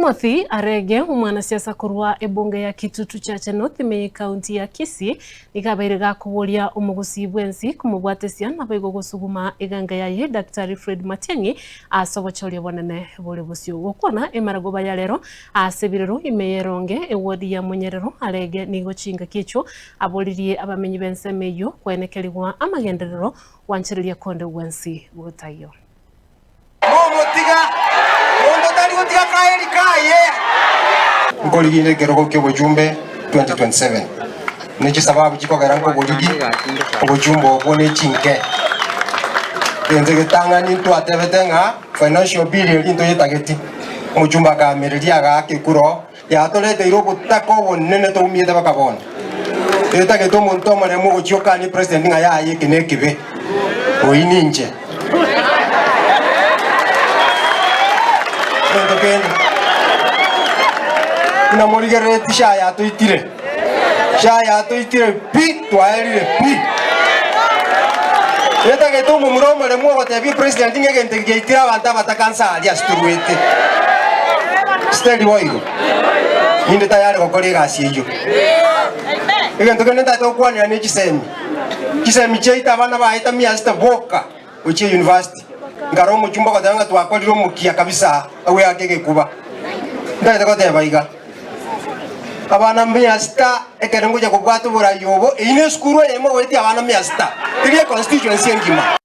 Timothy Arege, omwanasiasa korwa ebunge ya Kitutu Chache North ime y'ecounty ya Kisii, nigo abeire gakoboria omogusii bwensi komobwatesia naboigo gosuguma eganga yaye Daktari Fred Matiang'i ase obochori obonene bore bosio. Gokwana emaragoba ya rero ase ebirero ime y'eronge eward ya Monyerero, Arege nigo chingaki echio aboririe abamenyi b'ensemo eyio koenekerigwa amagenderero gwanchereria konde gwensi gotaiyo. Momotiga, monto tari gotiga kaeri kaye. Nkoriginde ekerogo ki'obochumbe 2027, ne chisababu chikogera nkoborigi obochumbe obwo ne chinke. Gento egetang'ani ntwatebete ng'a financial bill eria ntoyetageti, omochumbe akaamereria agaaka ekura yatoreteire obotaka obonene toumiete baka bono. Etagete omonto omoremu ogochia okanie president ng'a yaya eke nekebe, oyio ninche. Egento kende, buna morigereretie SHA yatoitire, SHA yatoitire pi, twaerire pi. Etagete omomura omoremu ogotebia president ng'a egento eke giaitire abanto abataka nse aria ase torwete. Teri boigo? Ninde tayari gokora egasi eyio. Egento kende ntagete gokwanera ne chisemi. Chisemi chiaito abana baye tamiasete boka gochia university. Nkare omochumba ogoteba ng'a twakorire omokia kabisa agwo eake egekuba. Ntagete goteba iga, abana mia sita ekero ngocha kobwata oborai obo, eyio ne esukuru eyemo goetia abana mia sita, teri econstituency engima.